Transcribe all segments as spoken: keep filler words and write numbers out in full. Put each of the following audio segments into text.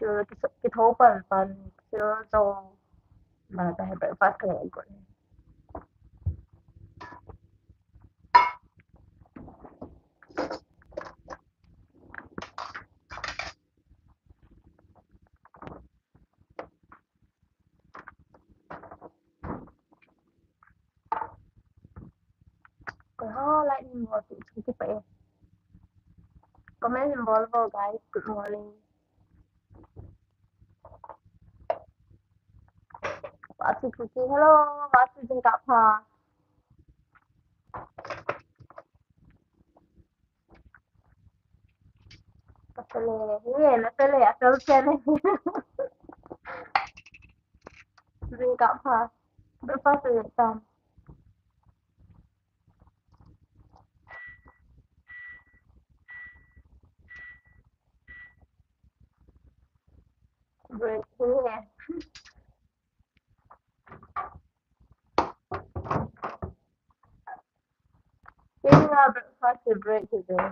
Kithopal pan, kithopal. Mana ta hai breakfast ka ngai ko. Koi ho like in bol ti chu ti pa e. Comment in bol bol guys. Good morning. Vasi Kuki, hello, Vasi jingkah pha. Ka sele, ye, na sele, a sel chen. Jingkah pha. Breakfast le tam. Break here. Taking a breakfast break today.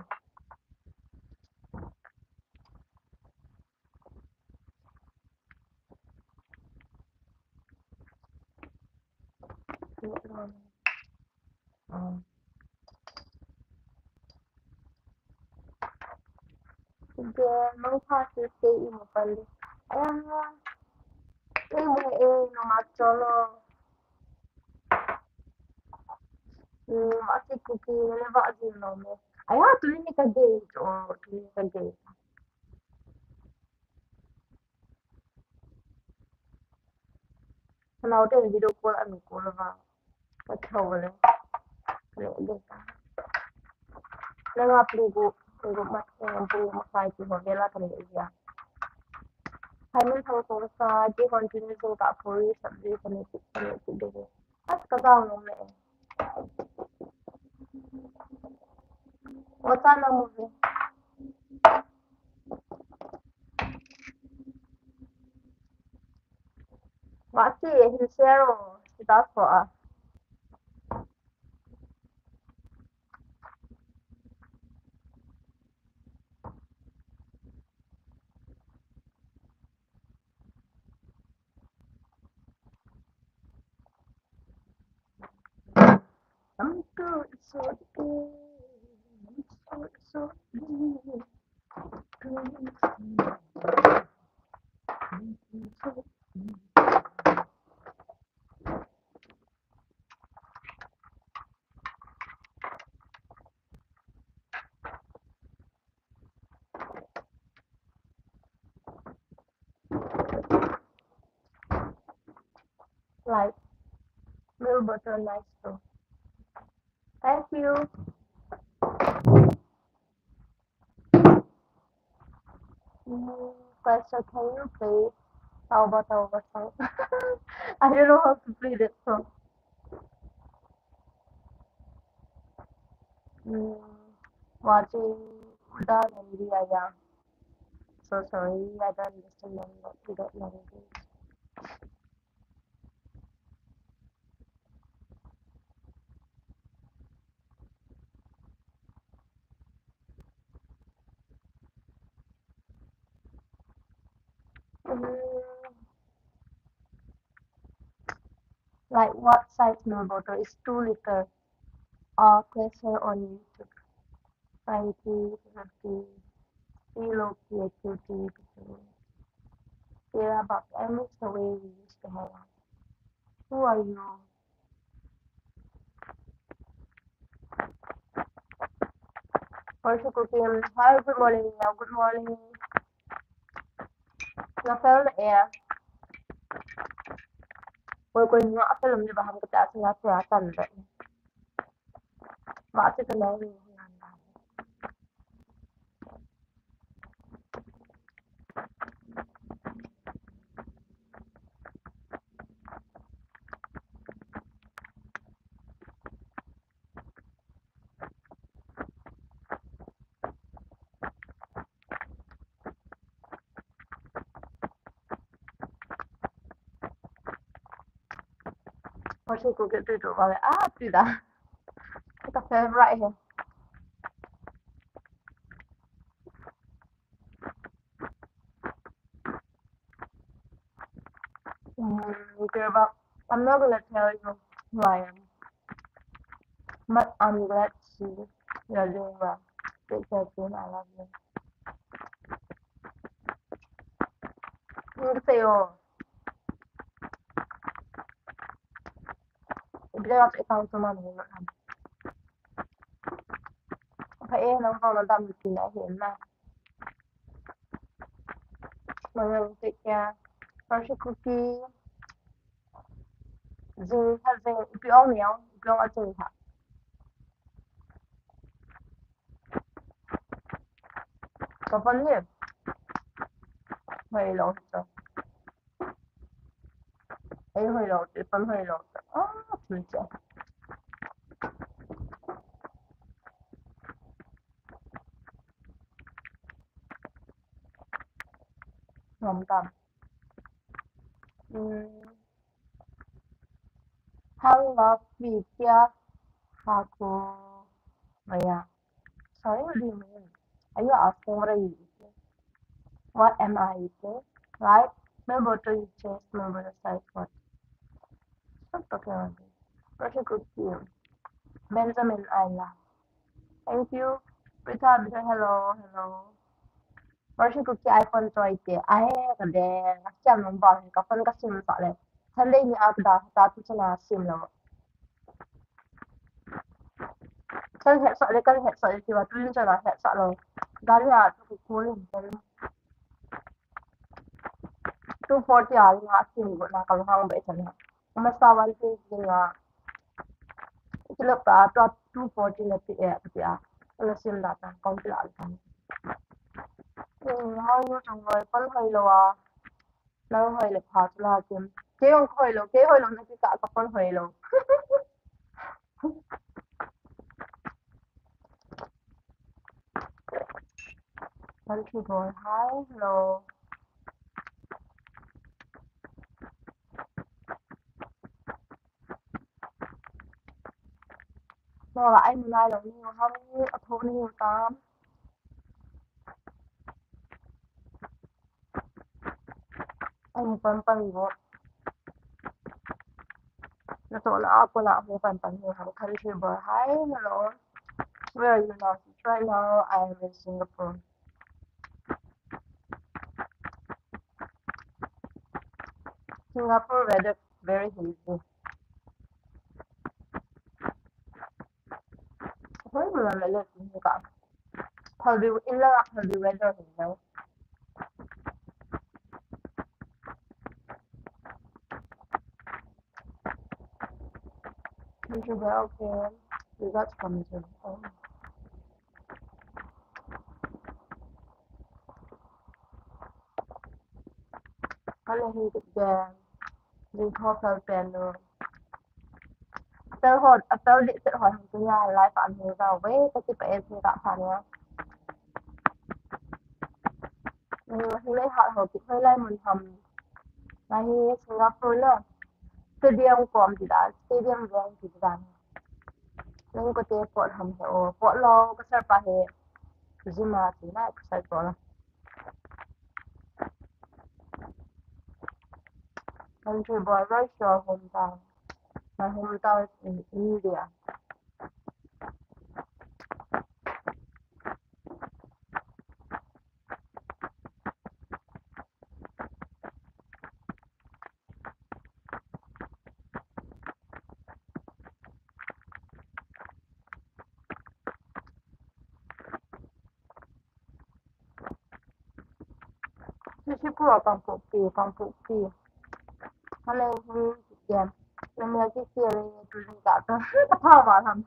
Ke, mang pha si ke i mo pali. Aya, ke mo e, no ma cholo. Hmm, ma si Kuki, ne ba ji no me. Aya, tuni ni ka de, o, tuni ni ka de. Hello, then video call and call va. Ka thaw le. Le de ta. Le nga pung gu, pung gu mat, pung gu mat kai ti ho vela ka le ya. Hai min thang song sa, ji hon tin jingkah puri sabji ka ne ti, ka ne ti de. As ka dang long le. O ta na mo ve. Vasi, hin share o, status ho a. Some good, so good, so good. Like, milk bottle nice too. Thank you. Mm, question, can you play Tauba Tauba song? I don't know how to play that song. Mm, watching the Hindi, yeah. So sorry, I don't understand that language. Mm. Like what size milk bottle is two liter? Or question on YouTube. Thank you, Loki, Q T, Kira, but I miss the way we used to hang out. Who are you? Also cooking. Hi, good morning. Yeah, good morning. Na fel na e. Koi koi nga fel um ni ba ham ka ta sa na tua tan ba. Ba ti ka na ni. Hoshi ko ke tu tu ba le, ah, tu da. Ka favorite hai. Mm, okay, but I'm not gonna tell you who I am. But I'm glad to see you're doing well. Take care, soon. I love you. Hindi sa'yo. Ibigay ako sa account ko, mami. Okay, eh, nang pala dami sila, eh, na. Mayroon take care. Parsi Kuki. Jing ha jing, ipi ong ni ong, ipi ong a jing ha. Ka pan ni. Hoi lo to. Ei, hoi lo, te pan hoi lo. Ah, tui cha. Ngam tam. Hmm. How love me, dear. Hako. Maya. Sorry, what do you mean? Are you asking what are you eating? What am I eating? Right? May bottle you change, may bottle size what? Stop talking like this. What a good deal. Benjamin, I love. Thank you. Rita, Rita, hello, hello. Parsi Kuki iPhone choi te. Ai, ka de. Ka siam nung ba, ka phone ka sim sa le. Sunday ni a ka da, ta tu chana sim lo. Kan het sa le, kan het sa le, ti wa tu chana het sa lo. Gari a tu ku ku ni. Two forty a nga sim go na ka hang ba chana. Masa wan ti nga. Kilo pa tu two forty na ti e, ti a. Ala sim da ta, kon ti la ta. Hmm, hoi lo, chang hoi, pan hoi lo a. Nang hoi le pha chu la kin. Kei jong hoi lo, kei hoi lo na kikah ka pan hoi lo. Country boy, hi, hello. Nora, ai, nunai lo ni, ham ni, a tho ni, tam. Ai, pan pan go. Na to la, a ko la, ho pan pan ni, ham country boy. Hi, hello. Where are you now? Right now, I am in Singapore. Singapore weather very hazy. Hoi, mo la le ni ka. Phalbi, ila phalbi weather ni na. Thank you, okay. You got from me. Oh. Hello, hi, good day. Jing tho fel pen lo. Apel ho, apel di set ho hang tunia live an hung dau ve, ka ti pa e sing ka pha nia. Ni hi le ha ho ki hoi lai mun ham. Na hi Singapore lo. Stadium kom ti da, stadium veng ti da. Nang ko te pot ham he o, pot lo ka sar pa he. Zuma ti na ka sar pa lo. Country boy, where's your hometown? My hometown is in India. Sisi pura Kangpokpi, Kangpokpi. Hale, hmm, ya. Lamia ki ki le tu ni ka ta. Ka pa ba ham.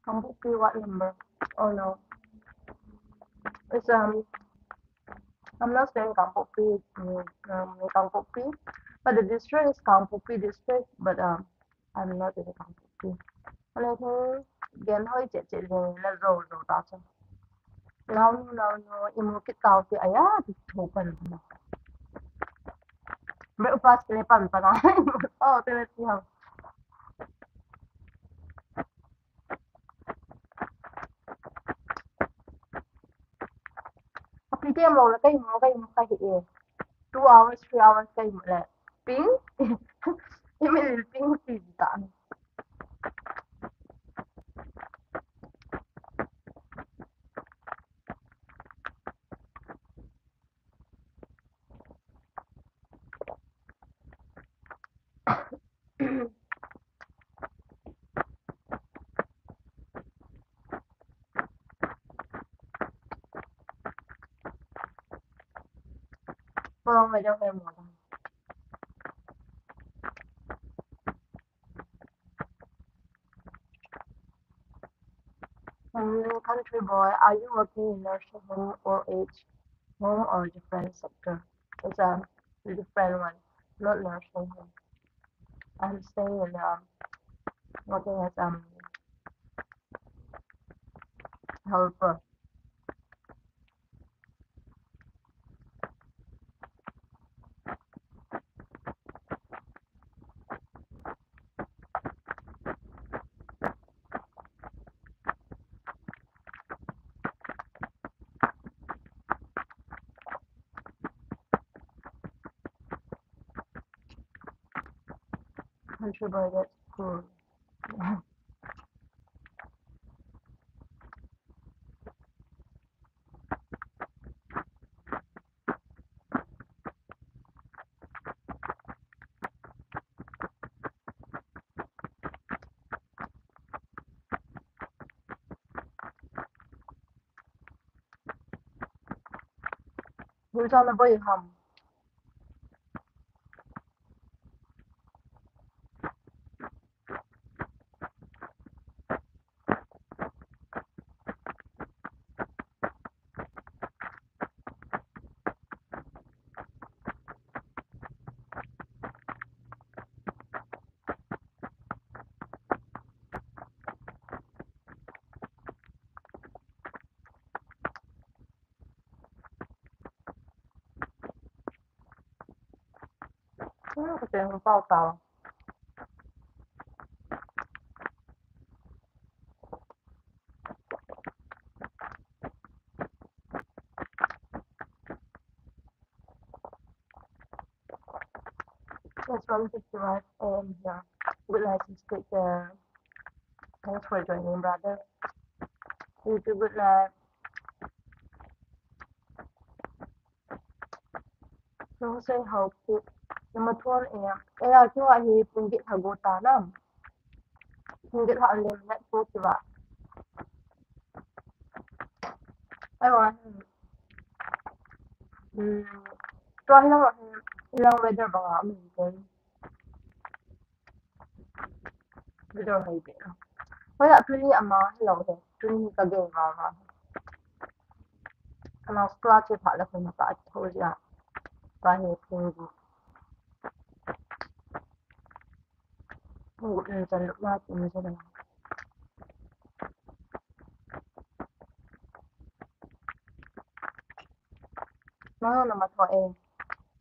Kangpokpi, what number? Oh no. It's, um, I'm not saying Kangpokpi, mm, um, Kangpokpi, but the district is Kangpokpi district, but, um, I'm not in Kangpokpi. And I think Gen Hoi Chet Chet Gen la Zo Zo ta cha. Naunu, naunu, imu kit tau ti aya, ti tho pan. Breakfast le pan pan a. Oh, te le ti ham. Api te mo le kai mo, kai mo kai e. Two hours, three hours kai mo le. Ping? Imi le ping ti ta. Pulong mai dong mai mo dong. Mm, country boy, are you working in nursing home, old age home, or different sector? It's a different one, not nursing home. I'm staying in a, working as a helper. Contributed to Hui chana boi ham. Hmm, kasi ang pao tao. It's one fifty-five A M here. Good night, sister. Thanks for joining, brother. You too, good night. Nung sei hau ki, nama thon e, e a kiwa hi pung git ha go ta nam. Pung git ha lem net po kiwa. Ai wa, hmm. Tua hi lang wa hi, lang weather bang a, um, Video hai be. Hoya tuni ama hello he. Tuni ka ge ma ma. Ama school a che pha la ko na ka tho ya. Ba he ko. Ko ni chan ma tin se da. Nang na ma tho e.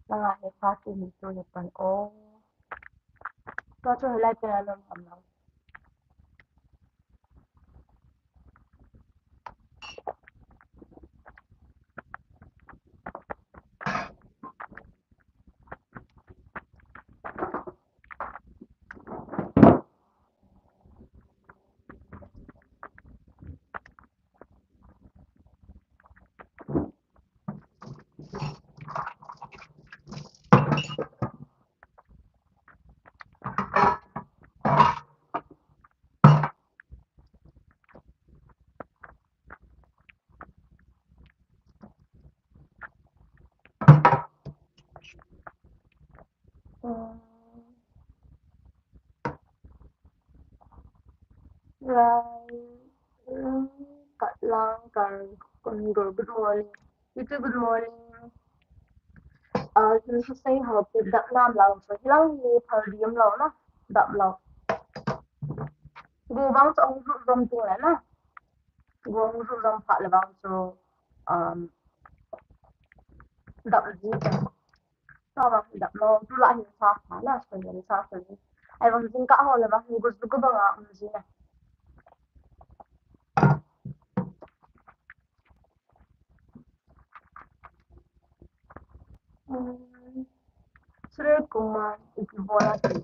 Nang a he pa tu ni tu ni pan o. Tua chu hilai pen a lom ham lo. Rai, mm, Katlang, Kar, Kongor, good morning. You too, good morning. Ah, you should say how to dap nam lang. So, hilang ni phal diam lo na. Dap lo. Go bang so, ang ru rom ting la na. Go ang ru rom pha la bang so. um, dap ji. Sa ba dap lo, tu la hin sa sa la, so hin sa so. Ai bang jing ka ho le ba, ni gu gu bang a, um, ji na. Hmm. Sure kuma ipi bola tu.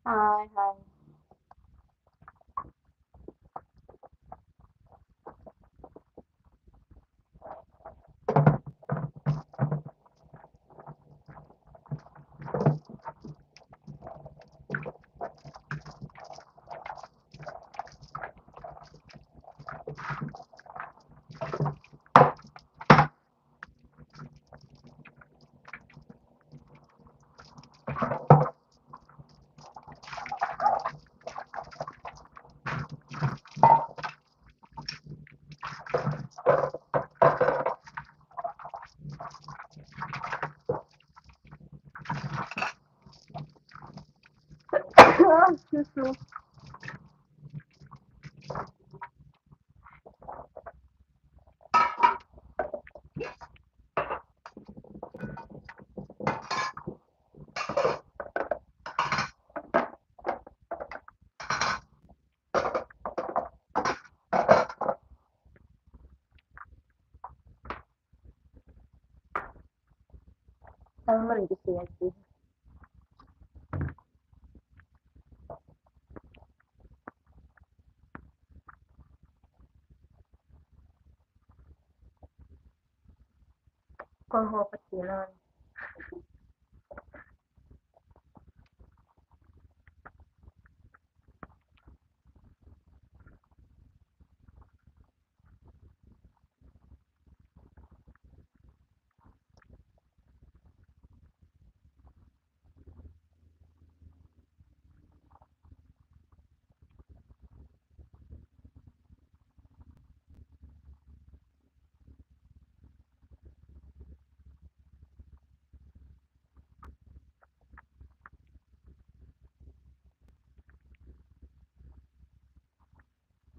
Hi, hi. Excuse me. Ang mali kasi yan, eh. Kung ho kasi lang.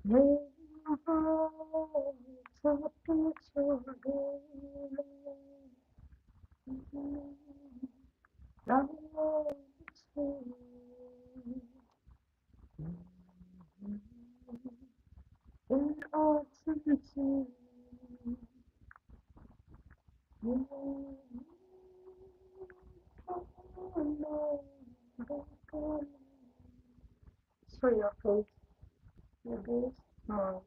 Show your face. Maybe small.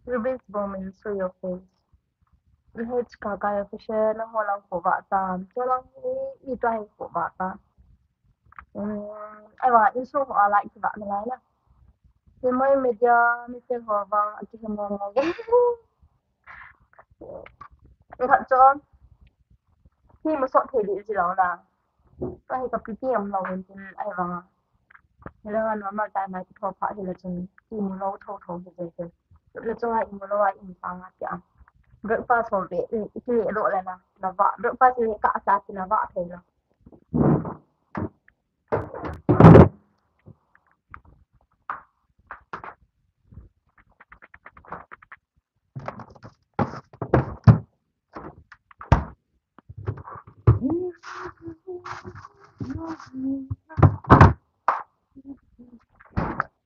Rubens Bowman, show your face. H K K official, nangho lang khovah tam. Chulang i, i tua hi khovah tam. Um, ai wa, in show a like khovah nalai na. Himoi media, mi te ho vang, aki himoi mo. Khat chun, hi masot thei ding ji lou na. Ka hi ka pi pi am lou hin tin ai vang a. Hi la normal time a ki tho pha hi la chun ki mu lou tho tho hi je je. La chun ai mu lou ai in pang a tia. Breakfast ho be, i ki le lo la na. Na va, breakfast le ka sa ki na va thei la.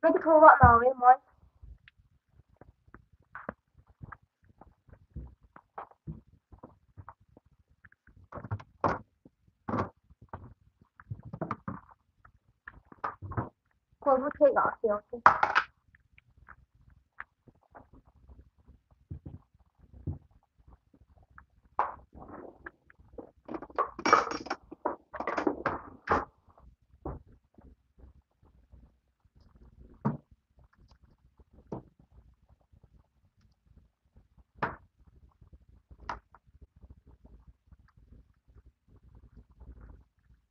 Nang kitho vah nau ve moi. Kho bu thei ga, okay, okay.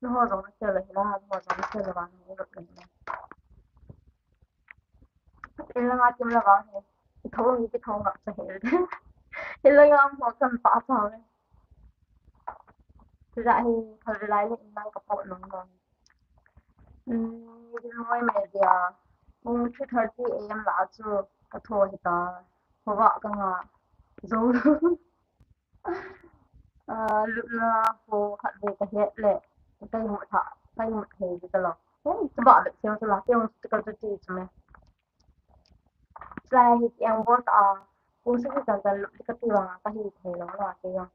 Nangho jong nakhel le hila, nangho jong nakhel le vang nangho lut le hila. Hilanga kim le vang hi. Kitho hi kitho ngap sa hel. Hilanga mo kan pa pa le. Tira hi kal lai le inlang ka po nong nong. Hmm, Dilmoi media. Kung three thirty A M la chu ka tho hita. Hova ka nga. Zo. Ah, lupna ho khat ve ka het le, ka imut tha, ka imut thei di ka lo. Hei, ka ba bek seng chu la, kei jong chu ka ti chu me. Chulai hi kei jong bol ta a, kung sagi chan chan lup di ka ti vang a, ka hi thei lo la, kei jong.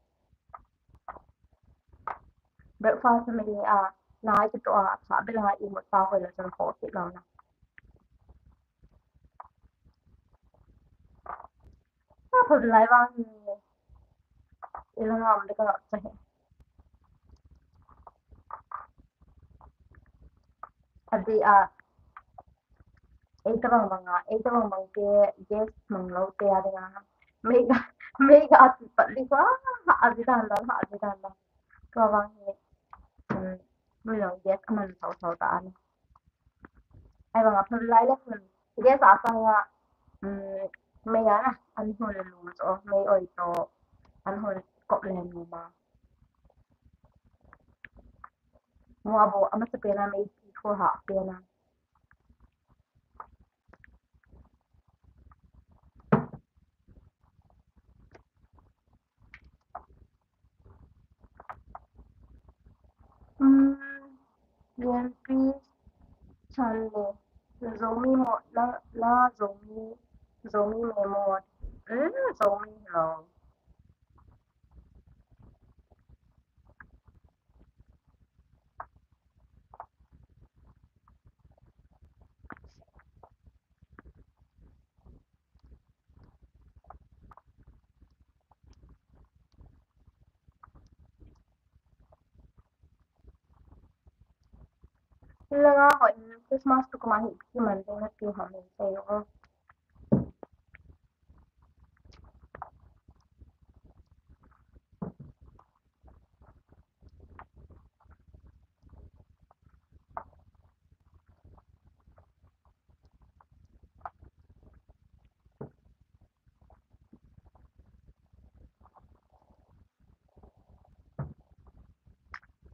Breakfast me ni a, nai ki to a, tha bel a imut ta hoi la chan kho ki lo na. Ka pha lai vang hi. Ilang am de ka sa he. Adi a. Ei ta bang bang a, ei ta bang bang ke, gas mang lo te a ding a. Mei ga, mei ga ati pat li ko, ha, adi dan dan, ha, adi dan dan. Ka vang hi. Hmm, mi lo gas aman tho tho ta ani. Ai vang a phun lai le phun. Gas a sang a, um, mei a na, an hun le lum cho, mei oi to, an hun kop le lum a. Mo a bo, ama sa pena mei ti kho ha pena. Hmm, Lianpi Chanle. Zomi mo, la, la Zomi, Zomi me mo. Hmm, Zomi lo. Langa ho in Christmas tu kuma hi ki man ding na ti ho min sei o.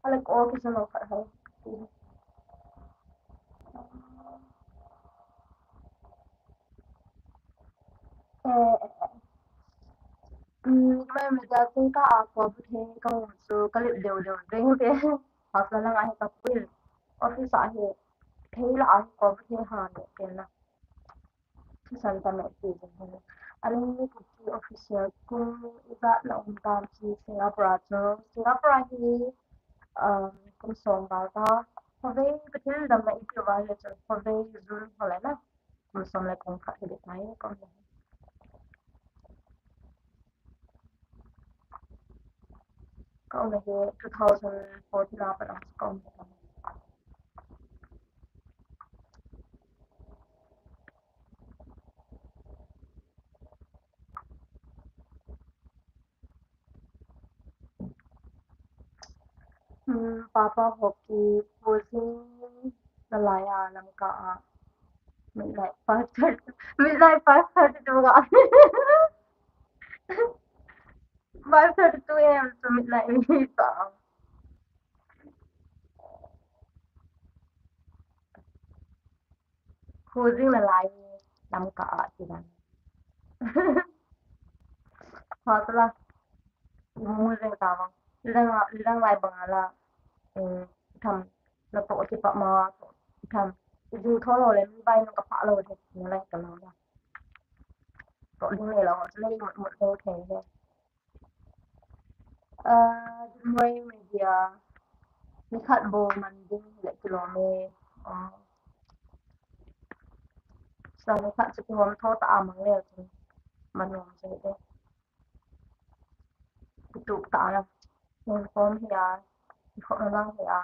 Ala ko ki sano khat hai. Eh, eh, eh. Hmm, mai mi da tung ka a ko bu the ka mu su ka lip deu deu deng te. Ha sa lang a hi ka pui. Office a hi. Thei la a hi ko bu the ha ne te na. Thusan ta me ti jing hi. Aling ni Kuki official kum ijat na um tam chi Singapore a chu. Singapore a hi, um, kum som val ta. Khovei Pathen damna ipi val le chu. Khovei June ho le na. Kum som le kum khat hi de tai kom le. Ka um hi two thousand fourteen a pat a ka um hi. Hmm, Papa Hockey, posing na laya lam ka a. Midnight five thirty. Midnight five thirty tu ka. Five thirty-two A M to midnight ni ta. Khujing na lai lam ka a ti dan. Ha tala. Mu jeng ta bang. Lang, lang lai bang ala. Eh, tham. natoh kipah ma, toh tham. Ju tho lou le, mi vai nung kapah lou le, nalai kalou le. Toh ding le lou, chu le mut mut lou thei le. Ah, Dimoi media, nikhat bou man ding le kilom e. Ah. Sa nikhat chu kihom tho ta a mang le chu. Man nom chu de. Kituk ta la. Nen kom hi a. Kikhop na lang hi a.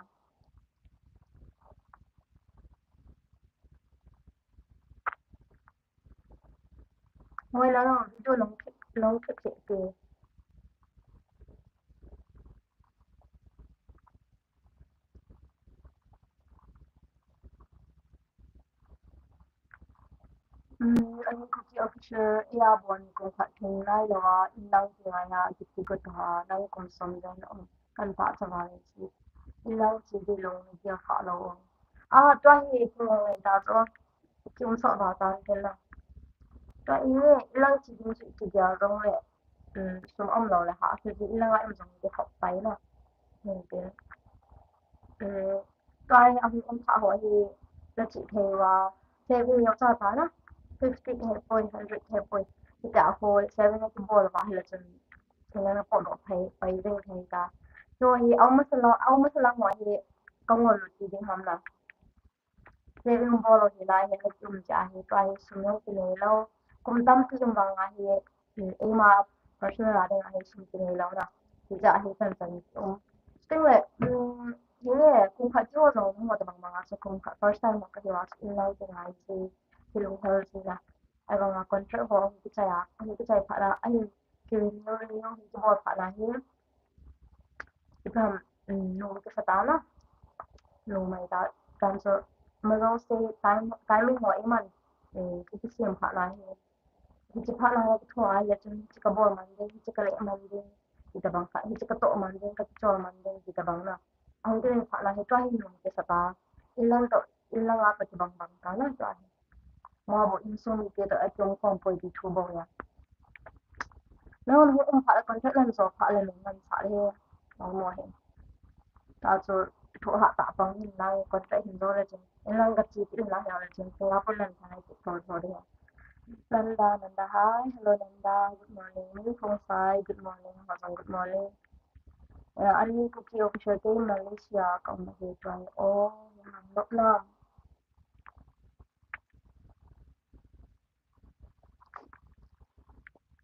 Moi la lang video long clip, long clip clip te. Um, ani Kuki official, iya bon kum khat thei ngai lou a, inlang ti ngai a, kiti ko to ha, nang kum som jon um, kan pa cha ngai si. Inlang ti di long ni dia kha lou. A, tua hi ki mo ngai ta cho. Ki um so ba tan ken la. Tua i ni, inlang ti di si ki dia rong le. Um, sum um lou le ha, ki di inlang a um jong di hop pai la. Ni ken. Um, Tua hi ahung um thah ho hi, na chi thei uva, saving neo cha ta na, fifty he poi, hundred he poi, hitia ho saving na kibol uva hi la chun, thil na pot doh phai, pai ding thei ta. Chu hi, auma sa lang, auma sa lang ho hi, ka ngol lut ding ham na. Saving bol u hi lai hi, na ki um cha hi, tua hi sum neo ki nei lou, kum tampi um vang a hi, um, eima personal a ding a hi sum ki nei lou na. Hicha hi chan chan um. Ting le, um, Hi nge, kum khat chu jong mo tabang bang a, so kum khat first time ka hiu a, so inlang ti ngai si, kilunghel si la. Ahivang a contract ho, hi kichai a, hi kichai phat la, ahi ki renew, renew, hi kibol phat la hi. Ipi ham, um, nom kisa ta la. Nom mai ta, tan so, ma jong se, time, timing ho iman, um, ki kisem phat la hi. Hiche phat lang a kitho a, hiche, hiche kabol man ding, hiche kaleh man ding, hitabang kha, hiche katoh man ding, kakichol man ding, hitabang na. Ahung kileh phat lang hi, tua hi nom kisa ta. Inlang toh, inlang a kati bang bang ta na, tua hi. Mo bo insung mite toh, akiong kom poi ti thu bou ya. Nang hung um phat le, contract lang jo phat le, nang man phat le, nang mo hi. Ta chu, thu ha ta pang hin lang, contract hin jo le chun. Inlang ka chi, inlang ya le chun, Singapore lang ka nai ki thol thol de. Nanda, Nanda, hi. Hello, Nanda. Good morning. Min Phung Sai, good morning. Hajang, good morning. Eh, ani Kuki official te Malaysia ka um na he tuan. Oh, nam lop nam.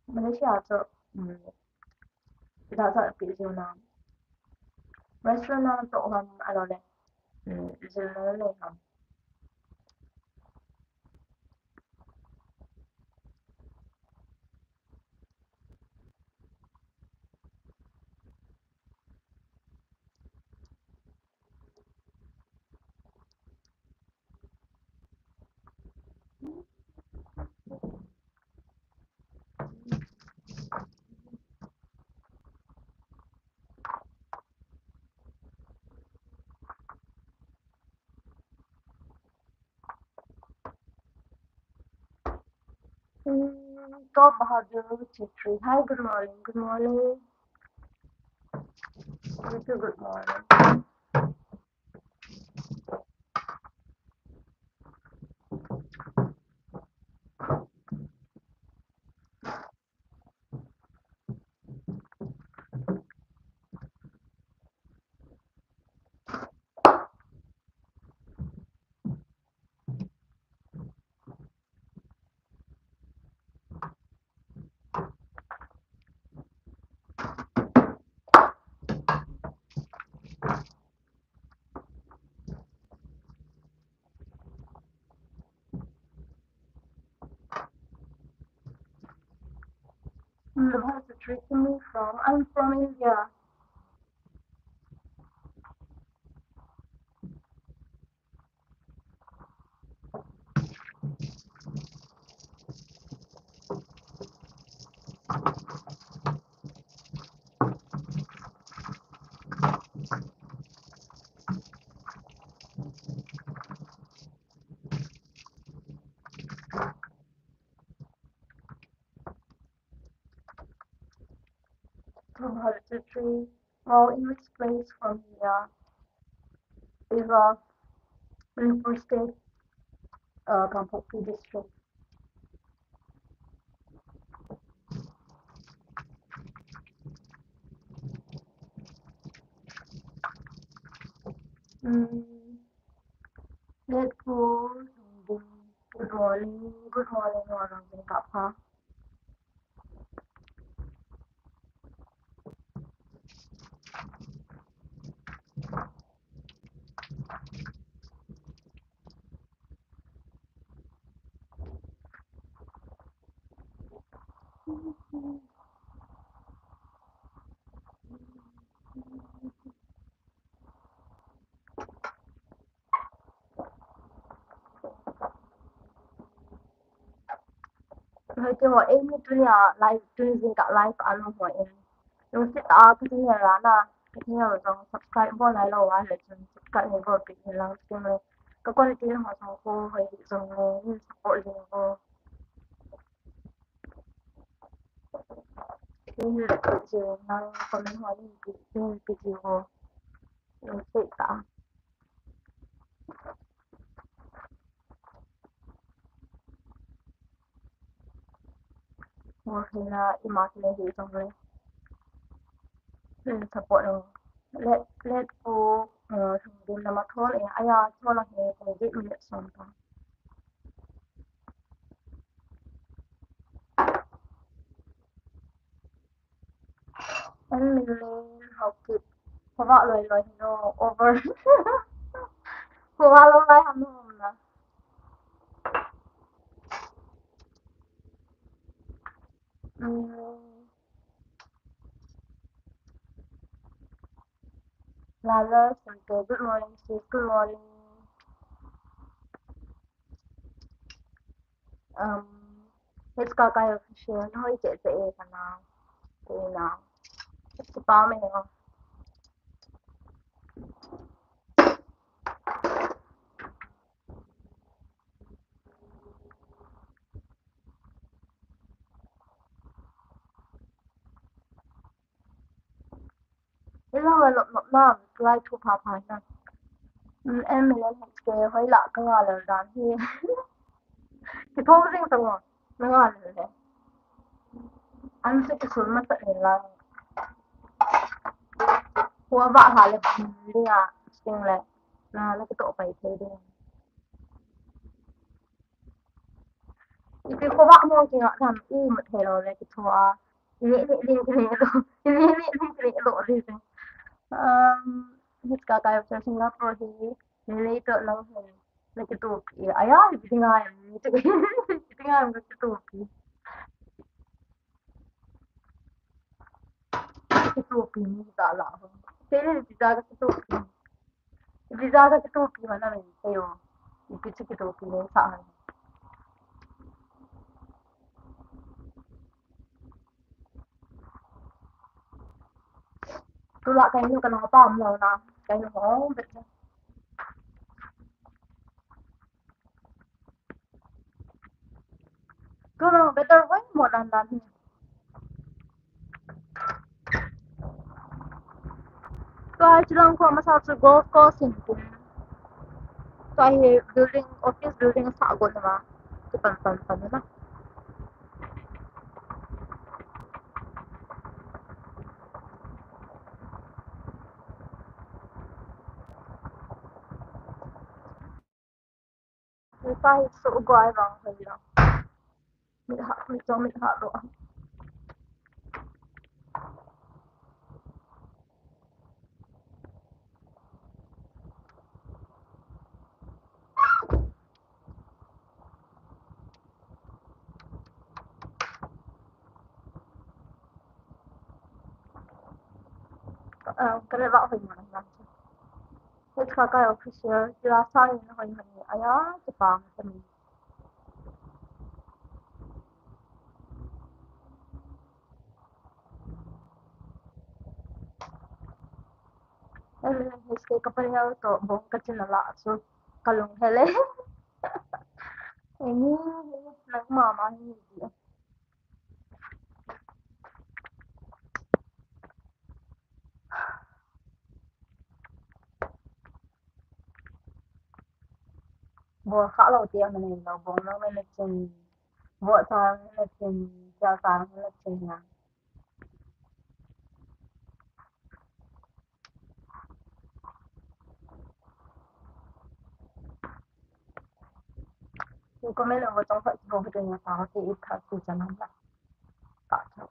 Malaysia chu, um, da da pi jo nam. Restaurant nam to ham alo le. Um, zil le le ham. Mm, Top Bahadur Chitri. Hi, good morning. Good morning. Thank you, good morning. Mm, where is it reaching me from? I'm from India. Two hundred three. Well, in which place from here? River, Manipur State, uh, Kangpokpi District. Mm. Let's go. Good morning. Good morning, all of you. Hoi, keiho, eimi tunia live, tuni jingkah live a um ho in, lungset tah a ka channel a na, ka channel jong subscribe bol nailou a, hile chun subscribe nei bolpeh in lang, chule ka content ho jong kho hoi hih jongle nei support jing uvo. Nei support jing, nang comment ho nei pi, nei pi jing uvo. Lungset tah a. Ngol theina ima kinei hih jongle, support o. Let, let go, uh, Thangdim lama thol e, aya thol ahi, pung get minute som ta. An min len Haokip. Khovah loi loi hi no over. Khovah loi loi ham no na. Mm. Lala, Santo, good morning, sis, good morning. Um, H K K official, na hoi che che e ka na. Ko na. Kipa me ho. Ila wa lop lop na, reply thu pha pha na. Mm, em, em, em, ke hoi la ka nga lel dan hi. Kithong jing ta ngo, na nga lel le. An se kisun masat ni lang. Khovah ha le bun ding a, sing le. Na, na kitoh pai thei ding. Ipi khovah mo kinga tham, imu thei lou le kitho a. Ine, ine, ine, ine lou. Ine, ine, ine, ine lou le. Um, H K K official, Singapore hi, ni lei to lang hi. Na kitopi. Aya, ipi ngai, ipi ngai, na kitopi. Kitopi ni da la ho. Te ni da kitopi. Visa ka kitopi mana mai te yo. Ipi chu kitopi nei sa han. Tula kainu kana pa mo na. Kainu ho bet. Tula better way mo dan dan. Tua hi chilang kho masa chu golf course in tin. Tua hi building, office building sa gon ma. Chu pan pan pan na. Ni pa hi su goi vang hoi lo. Mi ha hoi chong mi ha lo. Ka le va hoi ma na. Hei kha kai official, kila sa in hoi hoi, aya, kipa ma sa mi. Hei, hei, hei, ka pa hel to, bong ka chin a la, so, ka lung hele. Ei, nang mama, hei, hei. Bol kha lo ti a man lo, bol lo man la chin. Bol sa man la chin, ja sa man la chin ya. Comment over tong khat bol khat ya pa ti it khat ti chan la. Ka cha.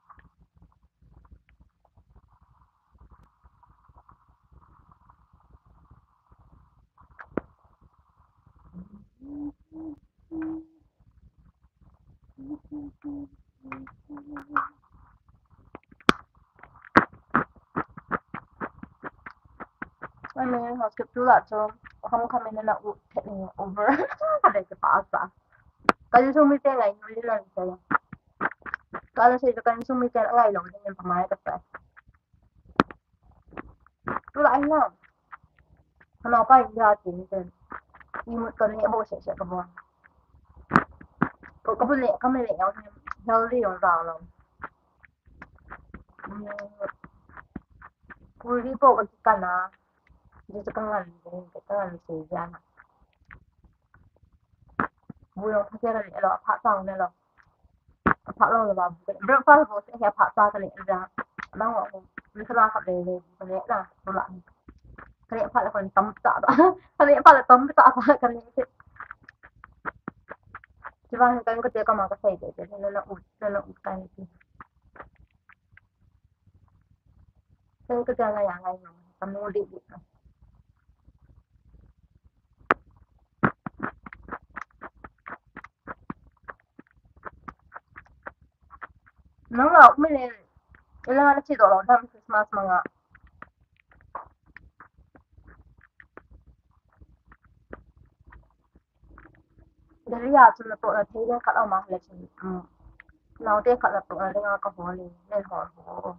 Ai me, housekeep tu la chu, hom kha me na u the ni over. Ka de ke pa sa. Ka ju mi te ngai nu li lan sa. Ka la se ka ju mi te ngai lo ni pa mai ka sa. Tu la ai na. Ka na pa ya ti ni te. Ni mu ka ni bo se se ka bo. Ko ka bu le, ka me le ya ni. Healthy yong da lo. Puri po ka kikana. Di sa kangan, di sa kangan si Jana. Buyong kasi na lo, apa tang na lo. Apa lo lo ba. Breakfast bo sa apa tang ka ni ja. Nang ko, ni sa ka le le, ka le na, ko la. Ka le pa la kon tam ta ba. Ka le pa la tam ta ba, ka le. Di ba, kan ko te ka ma ka sai de, de, na na u, na na u ka ni. Sen ka jana ya ngai no, ka no di di. Nang la mi le, ila na chi do lo dam Christmas manga. Delhi a chu natoh na thei ding khat a um a le chun, um, naote khat natoh na dinga ka hol in, nen hol ho.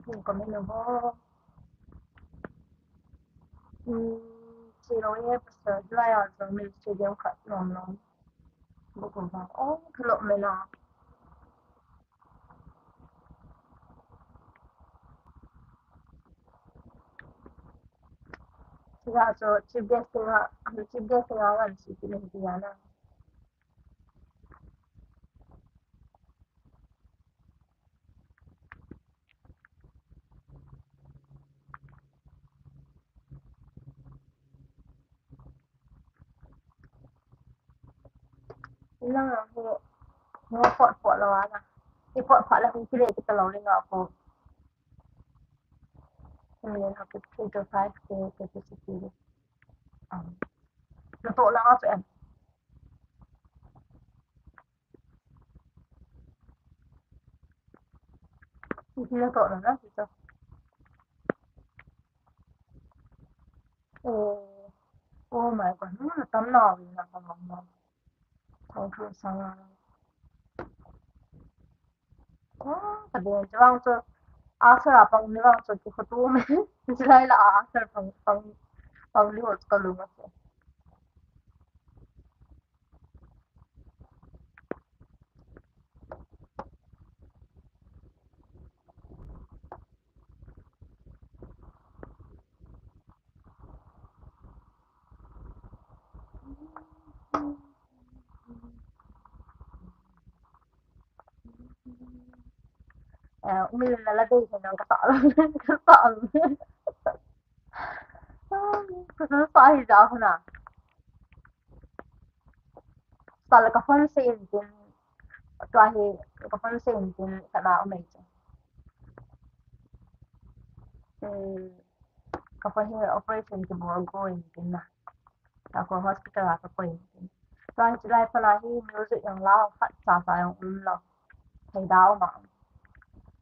Kum ka min ho. Hmm, chi lo ye, pastor, lai a, so, min chi diam khat lom lom. Bu kum ba. Oh, khat lom me na. Chi ga, so, chief guest nga, chief guest nga, wan si, ti min ti ya na. Lang lang hi, mo pot pot lo ala. I pot pot la hi kile kita lo linga ko. Kami ha ke three to five ke ke ke ke. Um. Lo to la ko em. Iti na to na na, ito. Oh, oh my God, hmm, tam na wi na ka mama. Thank you, Sarah. Oh, ka din, jawang chu, a Sarah pang ni wang chu, ki khutu me. Jilai la a Sarah pang, pang, pang li ho chu ka lung a chu. Eh, umil na la dei nang ka ta, ka ta. Ka ta hi ja huna. Sal ka phone se in tin, tua hi ka phone se in tin ka na umei chu. Hmm, ka phone hi operation kibol go in tin na. Ka ko hospital a ka ko in tin. Tua hi chulai phala hi music jong la khat cha cha jong um lo. Thei da um a.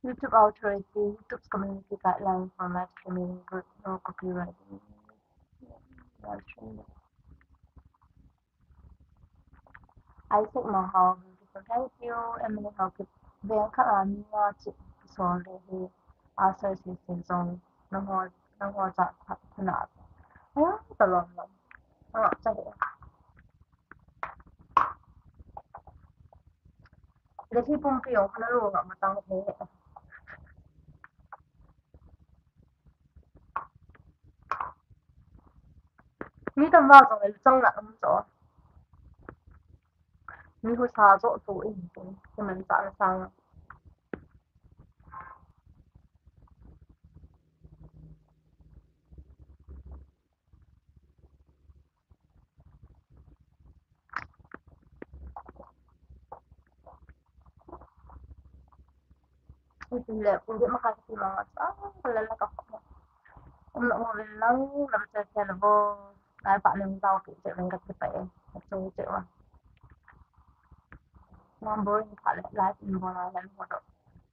YouTube Authority, YouTube's community guideline for live streaming group, no copyright. Live streaming. Isaac Mahal, beautiful. Thank you. Emily Hawkins. Veng khat a mi nga chih kisol le hi, a sei sei sei jong, nangho, nangho cha khat khuna. Aya, ta lom lom. Aya, cha le. Delhi pumpi jong khana lo nga matang he. Mi tam va jong le chang la am cho. Mi husa jo tu in tu, ki man cha la sang. Iti le, iti ma ka ti ma sa, la la ka. Um, um, lang, lam cha cha la bo. Lai pa nang dau tu che lang ka ti pa e. Chu che wa. Ngam bo in pa le, lai in bo la, lai bo do.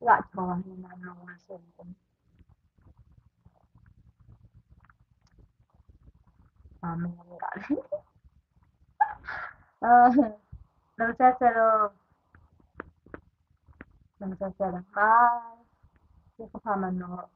Ya cho wa ni na lo se. Amen. Ah, lam cha cha lo. Lam cha cha lo. Bye. Ye ko pa man no.